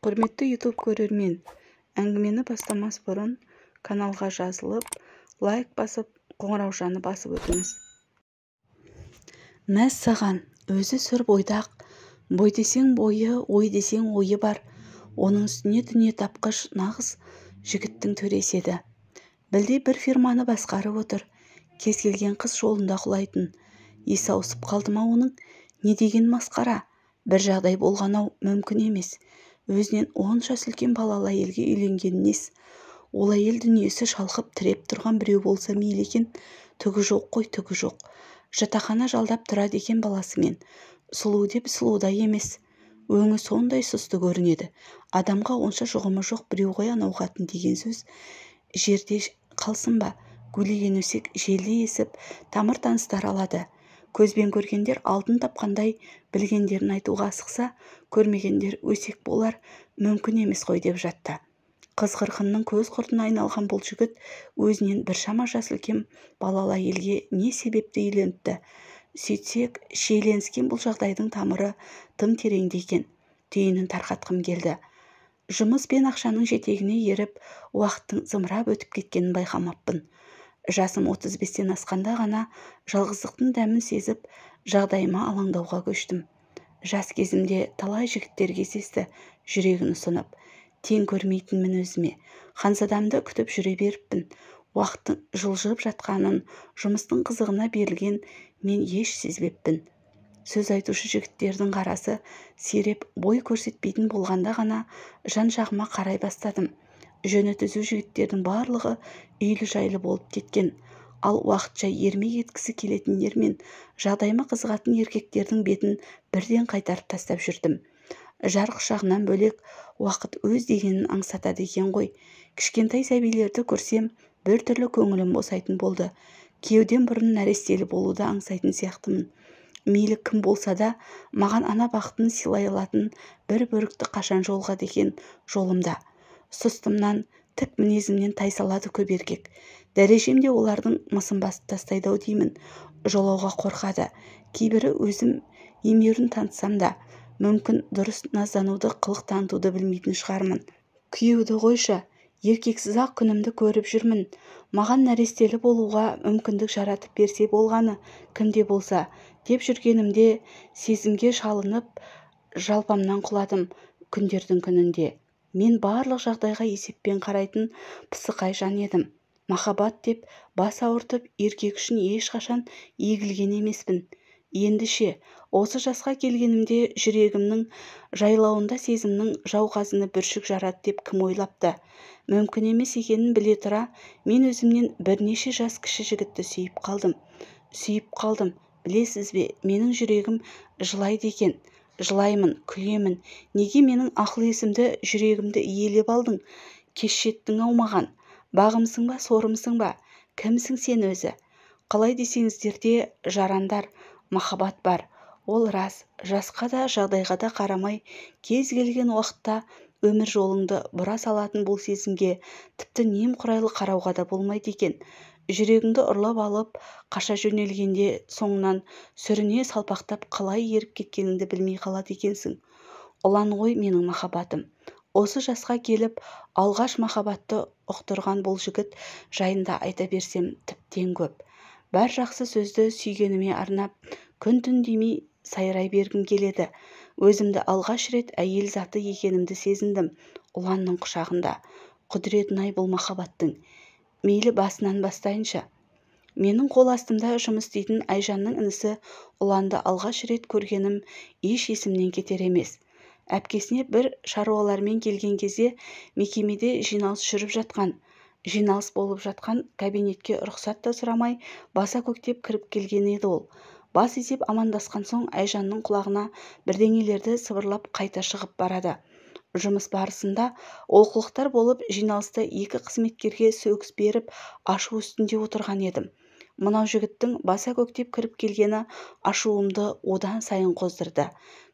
Құрметті YouTube көрермен, әңгімені бастамас бұрын каналға жазылып, лайк басып, қоңыраушаны басып өтіңіз. Мәссаған, өзі сүр бойдақ, бой десең бойы, ой десең ойы бар. Оның үстіне дүние тапқыш нағыз жігіттің төресі еді. Білдей бір фирманы басқарып отыр. Кез келген қыз жолында құлайтын. Есі ауысып қалды ма оның? Не деген масқара? Бір жағдай болған-ау, мүмкін емес. Өзінен 10 жас үлкен балалы әйелге үйленген нес. Ол әйел дүниесі шалқып тіреп тұрған біреу болса мейлі екен, түгі жоқ қой, түгі жоқ. Жатақхана жалдап тұрады екен баласымен. Сұлу деп сұлу да емес. Өңі сондай сұсты көрінеді. Адамға онша жұғымы жоқ біреу ғой анау қатын деген сөз жерде қалсын ба? Гулеген өсек желдей есіп, тамыр таныстар алады. Көзбен көргендер алтын тапқандай білгендерін айтуға асықса, көрмегендер өсек болар, мүмкін емес қой деп жатты. Қыз-қырқынның көз құртына айналған бұл жігіт өзінен біршама жас үлкен балалы әйелге не себепті үйленіпті? Сөйтсек, шиеленіскен бұл жағдайдың тамыры тым тереңде екен. Түйінін тарқатқым келді. Жұмыс пен ақшаның жетегіне еріп, уақыттың зымырап өтіп кеткенін байқамаппын. Жасым 35-тен асқанда ғана жалғыздықтың дәмін сезіп, жағдайыма алаңдауға көштім. Жас кезімде талай жігіттер кездесті, жүрегін ұсынып. Тең көрмейтінмін өзіме. Ханзадамды күтіп жүре беріппін. Уақыттың жылжып жатқанын, жұмыстың қызығына берілген мен еш сезбеппін. Сөз айтушы жігіттердің қарасы сиреп бой көрсетпейтін болғанда ғана жан-жағыма қарай бастадым. Жөні түзу жігіттердің барлығы үйлі-жайлы болып кеткен. Ал уақытша ермек еткісі келетіндер мен жағдайыма қызығатын еркектердің бетін бірден қайтарып тастап жүрдім. Жар құшағынан бөлек уақыт өз дегенін аңсатады екен ғой. Кішкентай сәбилерді көрсем, біртүрлі көңілім босайтын болды. Күйеуден бұрын нәрестелі болуды аңсайтын сияқтымын. Мейлі кім болса да, маған ана бақытын сыйлай алатын бір бөрікті қашан жолға деген жолымда. Сұстымнан, тік мінезімнен тайсалады көп еркек. Дәрежем де олардың мысын басып тастайды ау деймін. Жолауға қорқады. Кейбірі өзім емеурін танытсам да, мүмкін дұрыс наздануды, қылық танытуды білмейтін шығармын. Күйеуді қойшы, еркексіз-ақ күнімді көріп жүрмін. Маған нәрестелі болуға мүмкіндік жаратып берсе болғаны, кімде болса, деп жүргенімде сезімге шалынып, жалпамнан құладым күндердің күнінде. Мен барлық жағдайға есеппен қарайтын пысықай жан едім. Махаббат деп бас ауыртып, еркек үшін ешқашан егілген емеспін. Енді ше, осы жасқа келгенімде жүрегімнің жайлауында сезімнің жауқазыны бүршік жарады деп кім ойлапты? Мүмкін емес екенін біле тұра, мен өзімнен бірнеше жас кіші жігітті сүйіп қалдым. Сүйіп қалдым, білесіз бе, менің жүрегім жылайды екен. Жылаймын, күлемін. Неге менің ақыл есімді, жүрегімді иелеп алдың? Кеш жеттің ау маған. Бағымсың ба, сорымсың ба? Кімсің сен өзі? Қалай десеңіздер де, жарандар, махаббат бар. Ол рас, жасқа да, жағдайға да қарамай, кез келген уақытта өмір жолыңды бұра салатын бұл сезімге тіпті немқұрайлы қарауға да болмайды екен. Жүрегіңді ұрлап алып, қаша жөнелгенде соңынан сүріне салпақтап қалай еріп кеткеніңді білмей қалады екенсің. Ұлан ғой менің махаббатым. Осы жасқа келіп, алғаш махаббатты ұқтырған бұл жігіт жайында айта берсем тіптен көп. Бар жақсы сөзді сүйгеніме арнап, күн-түн демей сайрай бергім келеді. Өзімді алғаш рет әйел заты екенімді сезіндім Ұланның құшағында. Құдіретін-ай бұл махаббаттың. Мейлі басынан бастайыншы. Менің қол астымда жұмыс істейтін Айжанның інісі Ұланды алғаш рет көргенім еш есімнен кетер емес. Әпкесіне бір шаруалармен келген кезде мекемеде жиналыс жүріп жатқан, жиналыс болып жатқан кабинетке рұқсат та сұрамай баса көктеп кіріп келген еді ол. Бас изеп амандасқан соң Айжанның құлағына бірдеңелерді сыбырлап қайта шығып барады. Жұмыс барысында олқылықтар болып жиналыста екі қызметкерге сөгіс беріп ашу үстінде отырған едім. Мынау жігіттің баса көктеп кіріп келгені ашуымды одан сайын қоздырды.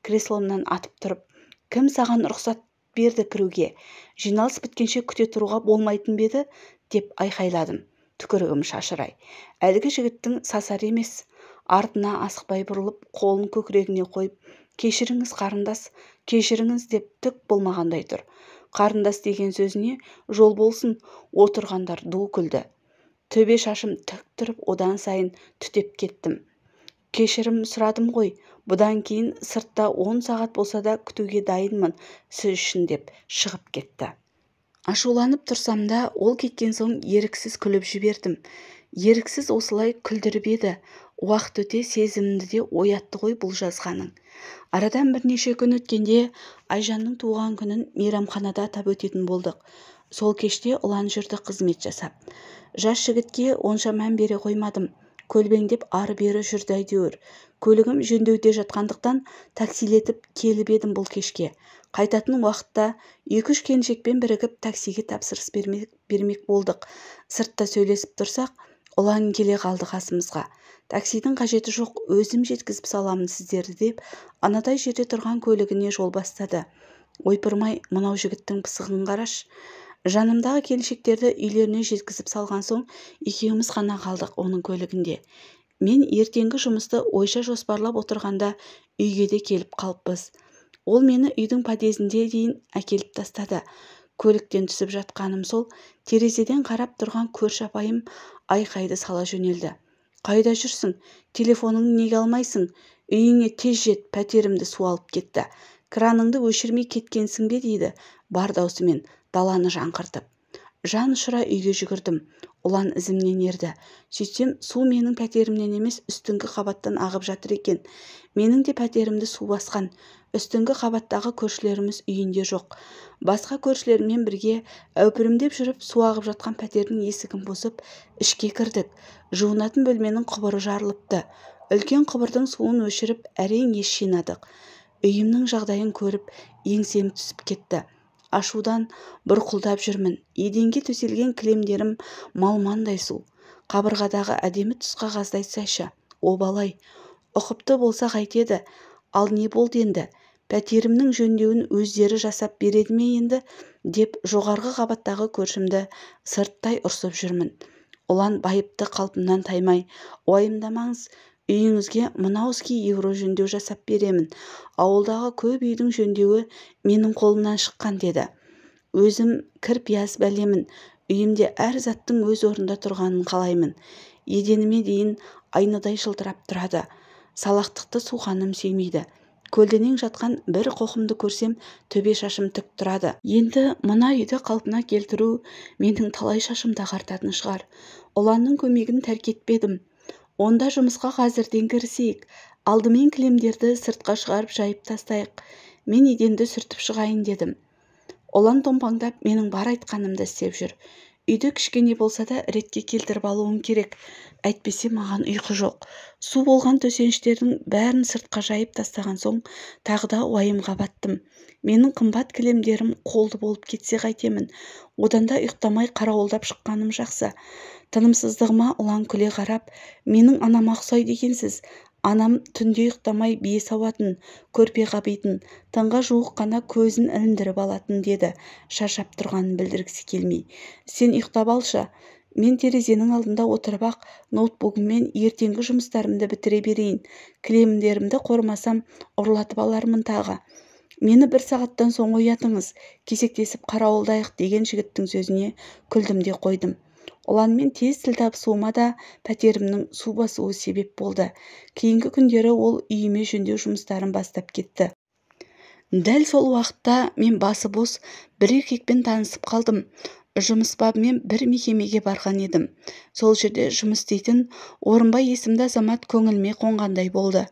Кресломнан атып тұрып, кім саған рұқсат берді кіруге? Жиналыс біткенше күте тұруға болмайтын ба еді? Деп айқайладым. Түкірігім шашырай. Әлгі жігіттің сасар емес. Артына асықпай бұрылып, қолын көкірегіне қойып, Кешіріңіз, қарындас, кешіріңіз деп түк болмағандай тұр. Қарындас деген сөзіне жол болсын, отырғандар ду күлді. Төбе шашым тік тұрып, одан сайын түтеп кеттім. Кешірім сұрадым ғой, бұдан кейін сыртта 10 сағат болса да күтуге дайынмын сіз үшін деп шығып кетті. Ашуланып тұрсам да, ол кеткен соң еріксіз күліп жібердім. Еріксіз осылай күлдіріп еді. Уақыт өте сезімімді де оятты ғой бұл жазғаның. Арадан бірнеше күн өткенде Айжанның туған күнін мейрамханада атап өтетін болдық. Сол кеште Ұлан жүрді қызмет жасап. Жас жігітке онша мән бере қоймадым. Көлбеңдеп ары-бері жүрді әйтеуір. Көлігім жөндеуде жатқандықтан таксилетіп келіп едім бұл кешке. Қайтатын уақытта 2-3 келіншекпен бірігіп таксиге тапсырыс бермек болдық. Сыртта сөйлесіп тұрсақ, Ұлан келе қалды қасымызға. Таксидің қажеті жоқ, өзім жеткізіп саламын сіздерді деп, анадай жерде тұрған көлігіне жол бастады. Ойпырмай, мынау жігіттің пысығын қараш. Жанымдағы келіншектерді үйлеріне жеткізіп салған соң, екеуміз ғана қалдық оның көлігінде. Мен ертеңгі жұмысты ойша жоспарлап отырғанда үйге де келіп қалыппыз. Ол мені үйдің подъезінде дейін әкеліп тастады. Көліктен түсіп жатқаным сол, терезеден қарап тұрған көрші апайым айқайды сала жөнелді. Қайда жүрсің? Телефоныңды неге алмайсың? Үйіңе тез жет, пәтерімді су алып кетті. Краныңды өшірмей кеткенсің бе дейді бар даусымен даланы жаңғыртып. Жан ұшыра үйге жүгірдім. Ұлан ізімнен ерді. Сөйтсем, су менің пәтерімнен емес, үстіңгі қабаттан ағып жатыр екен. Менің де пәтерімді су басқан. Үстіңгі қабаттағы көршілеріміз үйінде жоқ. Басқа көршілеріммен бірге әупірімдеп жүріп, су ағып жатқан пәтердің есігін бұзып, ішке кірдік. Жуынатын бөлменің құбыры жарылыпты. Үлкен құбырдың суын өшіріп, әрең ес жинадық. Үйімнің жағдайын көріп, еңсем түсіп кетті. Ашудан бұрқылдап жүрмін. Еденге төселген кілемдерім малмандай су. Қабырғадағы әдемі түс қағазды айтсайшы. Обалай, ұқыпты болса қайтеді. Ал не болды енді? Пәтерімнің жөндеуін өздері жасап береді ме енді? Деп жоғарғы қабаттағы көршімді сырттай ұрсып жүрмін. Ұлан байыпты қалпымнан таймай, уайымдамаңыз, үйіңізге мынауский евро жөндеу жасап беремін. Ауылдағы көп үйдің жөндеуі менің қолымнан шыққан деді. Өзім кір-пияз бәлемін. Үйімде әр заттың өз орнында тұрғанын қалаймын. Еденіме дейін айнадай жылтырап тұрады. Салақтықты суқаным сүймейді. Көлденең жатқан бір қоқымды көрсем, төбе шашым тік тұрады. Енді мына үйді қалпына келтіру менің талай шашымды ағартатын шығар. Ұланның көмегін тәрк етпедім. Онда жұмысқа қазірден кірісейік. Алдымен кілемдерді сыртқа шығарып жайып тастайық. Мен еденді сүртіп шығайын дедім. Ұлан томпаңдап менің бар айтқанымды істеп жүр. Үйді кішкене болса да ретке келтіріп алуым керек. Әйтпесе маған ұйқы жоқ. Су болған төсеніштердің бәрін сыртқа жайып тастаған соң тағы да уайымға баттым. Менің қымбат кілемдерім қолды болып кетсе қайтемін. Одан да ұйықтамай қарауылдап шыққаным жақсы. Тынымсыздығыма Ұлан күле қарап, менің анама ұқсайды екенсіз. Анам түнде ұйықтамай бие сауатын, көрпе қабитын, таңға жуық қана көзін іліндіріп алатын деді, шаршап тұрғанын білдіргісі келмей. Сен ұйықтап алшы. Мен терезенің алдында отырып-ақ ноутбугыммен ертеңгі жұмыстарымды бітіре берейін. Кілемдерімді қормасам, ұрлатып алармын тағы. Мені бір сағаттан соң оятыңыз, кезектесіп қарауылдайық деген жігіттің сөзіне күлдім де қойдым. Ұланмен тез тіл табысуыма да пәтерімнің су басуы себеп болды. Кейінгі күндері ол үйіме жөндеу жұмыстарын бастап кетті. Дәл сол уақытта мен басы бос бір еркекпен танысып қалдым. Жұмыс бабымен бір мекемеге барған едім. Сол жерде жұмыс істейтін Орынбай есімді азамат көңіліме қонғандай болды.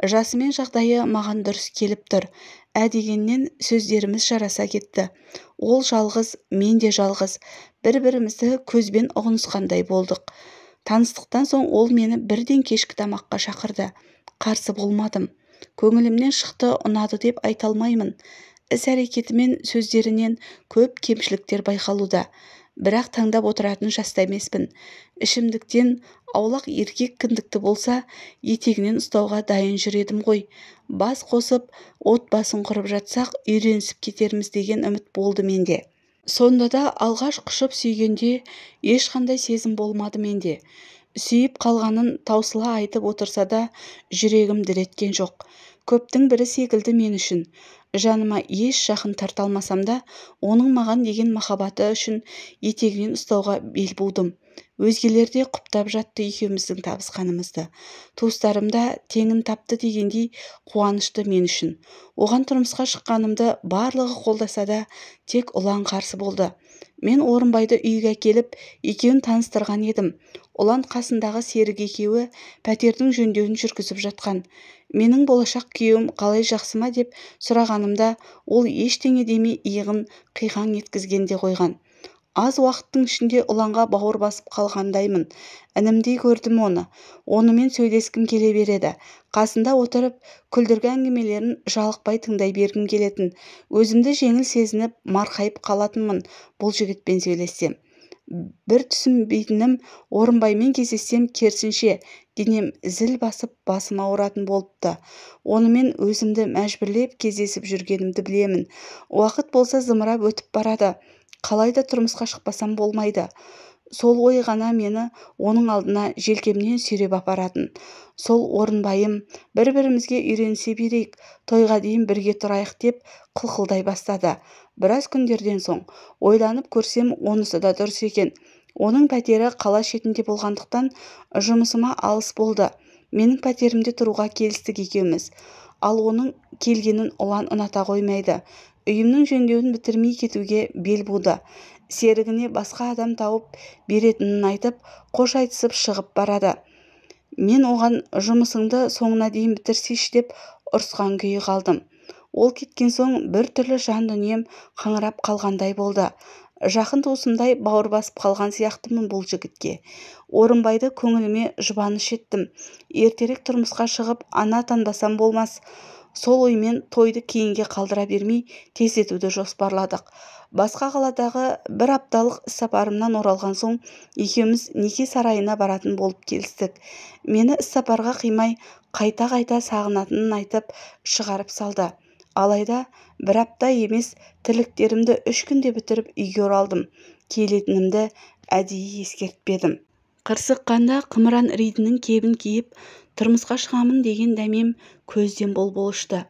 Жасы мен жағдайы маған дұрыс келіп тұр. Ә дегеннен сөздеріміз жараса кетті. Ол жалғыз, мен де жалғыз. Бір-бірімізді көзбен ұғынысқандай болдық. Таныстықтан соң ол мені бірден кешкі тамаққа шақырды. Қарсы болмадым. Көңілімнен шықты, ұнады деп айта алмаймын. Іс-әрекетімен сөздерінен көп кемшіліктер байқалуда. Бірақ таңдап отыратын жаста емеспін. Ішімдіктен аулақ еркек кіндікті болса, етегінен ұстауға дайын жүр едім ғой. Бас қосып, отбасын құрып жатсақ, үйренісіп кетерміз деген үміт болды менде. Сонда да алғаш құшып сүйгенде ешқандай сезім болмады менде. Сүйіп қалғанын таусыла айтып отырса да жүрегім дір еткен жоқ. Көптің бірі секілді мен үшін. Жаныма еш жақын тарта алмасам да, оның маған деген махаббаты үшін етегінен ұстауға бел будым. Өзгелер де құптап жатты екеуміздің табысқанымызды. Туыстарым да теңін тапты дегендей қуанышты мен үшін. Оған тұрмысқа шыққанымды барлығы қолдаса да, тек Ұлан қарсы болды. Мен Орынбайды үйге әкеліп, екеуін таныстырған едім. Ұлан қасындағы серік екеуі пәтердің жөндеуін жүргізіп жатқан. Менің болашақ күйеуім қалай, жақсы ма деп сұрағанымда, ол ештеңе демей иығын қиқаң еткізген де қойған. Аз уақыттың ішінде Ұланға бауыр басып қалғандаймын. Інімдей көрдім оны. Онымен сөйлескім келе береді. Қасында отырып, күлдіргі әңгімелерін жалықпай тыңдай бергім келетін. Өзімді жеңіл сезініп, марқайып қалатынмын бұл жігітпен сөйлессем. Бір түсінбейтінім, Орынбаймен кездессем, керісінше, денем зіл басып, басым ауыратын болыпты. Онымен өзімді мәжбүрлеп кездесіп жүргенімді білемін. Уақыт болса зымырап өтіп барады. Қалай да тұрмысқа шықпасам болмайды. Сол ой ғана мені оның алдына желкемнен сүйреп апаратын. Сол Орынбайым бір-бірімізге үйренісе берейік, тойға дейін бірге тұрайық деп қылқылдай бастады. Біраз күндерден соң ойланып көрсем, онысы да дұрыс екен. Оның пәтері қала шетінде болғандықтан жұмысыма алыс болды. Менің пәтерімде тұруға келістік екеуміз. Ал оның келгенін Ұлан ұната қоймайды. Үйімнің жөндеуін бітірмей кетуге бел буды. Серігіне басқа адам тауып беретінін айтып, қош айтысып шығып барады. Мен оған жұмысыңды соңына дейін бітірсейші деп ұрысқан күйі қалдым. Ол кеткен соң бір түрлі жан дүнием қаңырап қалғандай болды. Жақын туысымдай бауыр басып қалған сияқтымын бұл жігітке. Орынбайды көңіліме жұбаныш еттім. Ертерек тұрмысқа шығып, ана атанбасам болмас. Сол оймен тойды кейінге қалдыра бермей тездетуді жоспарладық. Басқа қаладағы бір апталық іссапарымнан оралған соң екеуміз неке сарайына баратын болып келістік. Мені іссапарға қимай қайта-қайта сағынатынын айтып шығарып салды. Алайда бір апта емес, тірліктерімді 3 күнде бітіріп үйге оралдым. Келетінімді әдейі ескертпедім. Қырсыққанда қымыран іритінің кебін киіп, тұрмысқа шығамын деген дәмем көзден бұл-бұл ұшты.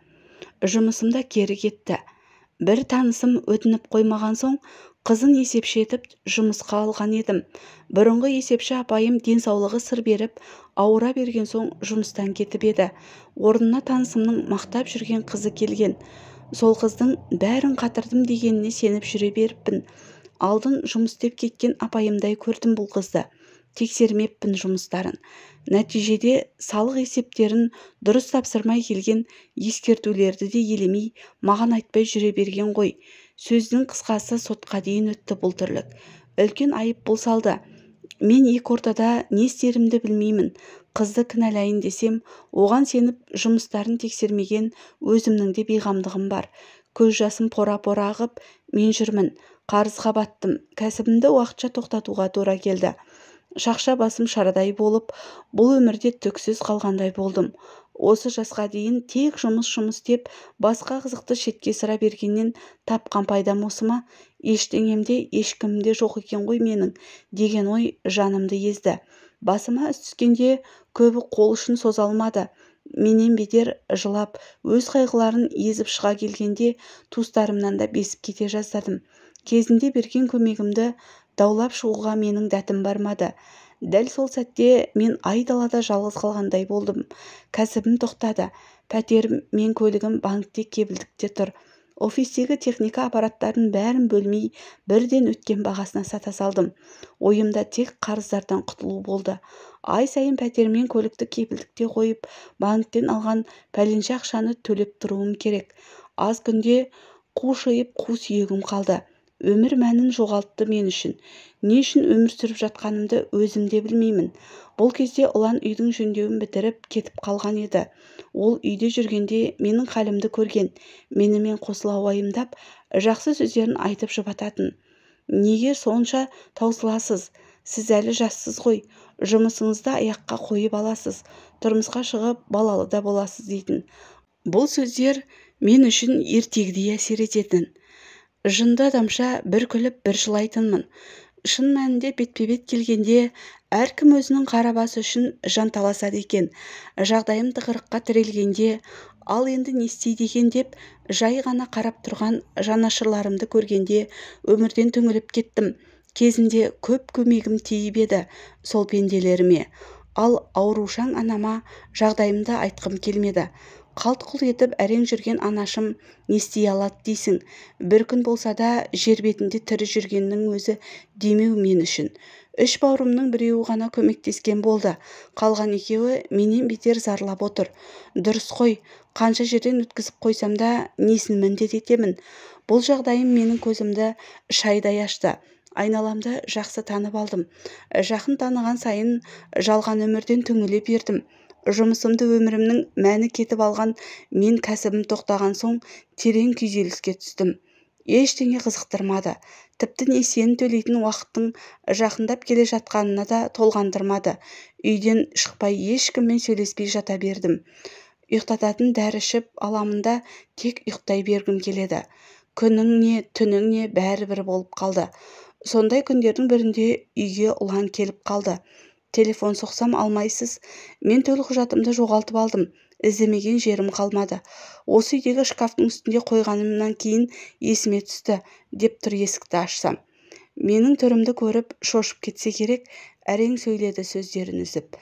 Жұмысым да кері кетті. Бір танысым өтініп қоймаған соң, қызын есепші етіп жұмысқа алған едім. Бұрынғы есепші апайым денсаулығы сыр беріп, ауыра берген соң жұмыстан кетіп еді. Орнына танысымның мақтап жүрген қызы келген. Сол қыздың бәрін қатырдым дегеніне сеніп жүре беріппін. Алдын жұмыс істеп кеткен апайымдай көрдім бұл қызды. Тексермеппін жұмыстарын. Нәтижеде салық есептерін дұрыс тапсырмай келген ескертулерді де елемей, маған айтпай жүре берген ғой. Сөздің қысқасы, сотқа дейін өтті бұл тірлік. Үлкен айыппұл салды. Мен екі ортада не істерімді білмеймін. Қызды кінәлайын десем, оған сеніп жұмыстарын тексермеген өзімнің де бейғамдығым бар. Көз жасым пора-пора ағып, мен жүрмін. Қарызға баттым. Кәсібімді уақытша тоқтатуға тура келді. Шақша басым шарадай болып, бұл өмірде түксіз қалғандай болдым. Осы жасқа дейін тек жұмыс-жұмыс деп, басқа қызықты шетке сыра бергеннен тапқан пайдам осы ма? Ештеңемде, ешкімде жоқ екен ғой менің, деген ой жанымды езді. Басыма іс түскенде көбі қол ұшын соза алмады. Менен бетер жылап, өз қайғыларын езіп шыға келгенде туыстарымнан да безіп кете жаздадым. Кезінде берген көмегімді даулап шығуға менің дәтім бармады. Дәл сол сәтте мен айдалада жалғыз қалғандай болдым. Кәсібім тоқтады. Пәтерім мен көлігім банкте кепілдікте тұр. Офистегі техника аппараттарын бәрін бөлмей бірден өткен бағасына сата салдым. Ойымда тек қарыздардан құтылу болды. Ай сайын пәтер мен көлікті кепілдікте қойып, банктен алған пәленше ақшаны төлеп тұруым керек. Аз күнде қушиып қу сүйегім қалды. Өмір мәнін жоғалтты мен үшін. Не үшін өмір сүріп жатқанымды өзім де білмеймін. Бұл кезде Ұлан үйдің жөндеуін бітіріп кетіп қалған еді. Ол үйде жүргенде менің халімді көрген, менімен қосыла уайымдап, жақсы сөздерін айтып жұбататын. Неге сонша таусыласыз? Сіз әлі жассыз ғой. Жұмысыңызды аяққа қойып аласыз. Тұрмысқа шығып балалы да боласыз дейтін. Бұл сөздер мен үшін ертегідей әсер ететін. Жынды адамша бір күліп бір жылайтынмын. Шын мәнінде бетпе-бет келгенде Әркім өзінің қара басы үшін жанталасады екен. Жағдайым тығырыққа тірелгенде, ал енді не істейді екен деп жай ғана қарап тұрған жанашырларымды көргенде өмірден түңіліп кеттім. Кезінде көп көмегім тиіп еді сол пенделеріме. Ал аурушаң анама жағдайымды айтқым келмеді. Қалт-құлт етіп әрең жүрген анашым не істей алады дейсің. Бір күн болса да жер бетінде тірі жүргеннің өзі демеу мен үшін. Үш бауырымның біреуі ғана көмектескен болды. Қалған екеуі менен бетер зарлап отыр. Дұрыс қой, қанша жерден өткізіп қойсам да несін міндет етемін. Бұл жағдайым менің көзімді шайдай ашты. Айналамды жақсы танып алдым. Жақын таныған сайын жалған өмірден түңіле бердім. Жұмысымды өмірімнің мәні кетіп алған мен кәсібім тоқтаған соң терең күйзеліске түстім. Ештеңе қызықтырмады. Тіпті несиені төлейтін уақыттың жақындап келе жатқанына да толғандырмады. Үйден шықпай ешкіммен сөйлеспей жата бердім. Ұйықтататын дәрі ішіп аламын да тек ұйықтай бергім келеді. Күнің не, түнің не бәрібір болып қалды. Сондай күндердің бірінде үйге Ұлан келіп қалды. Телефон соқсам алмайсыз. Мен төлқұжатымды жоғалтып алдым. Іздемеген жерім қалмады. Осы үйдегі шкафтың үстінде қойғанымнан кейін есіме түсті, деп тұр есікті ашсам. Менің түрімді көріп шошып кетсе керек, әрең сөйледі сөздерін үзіп.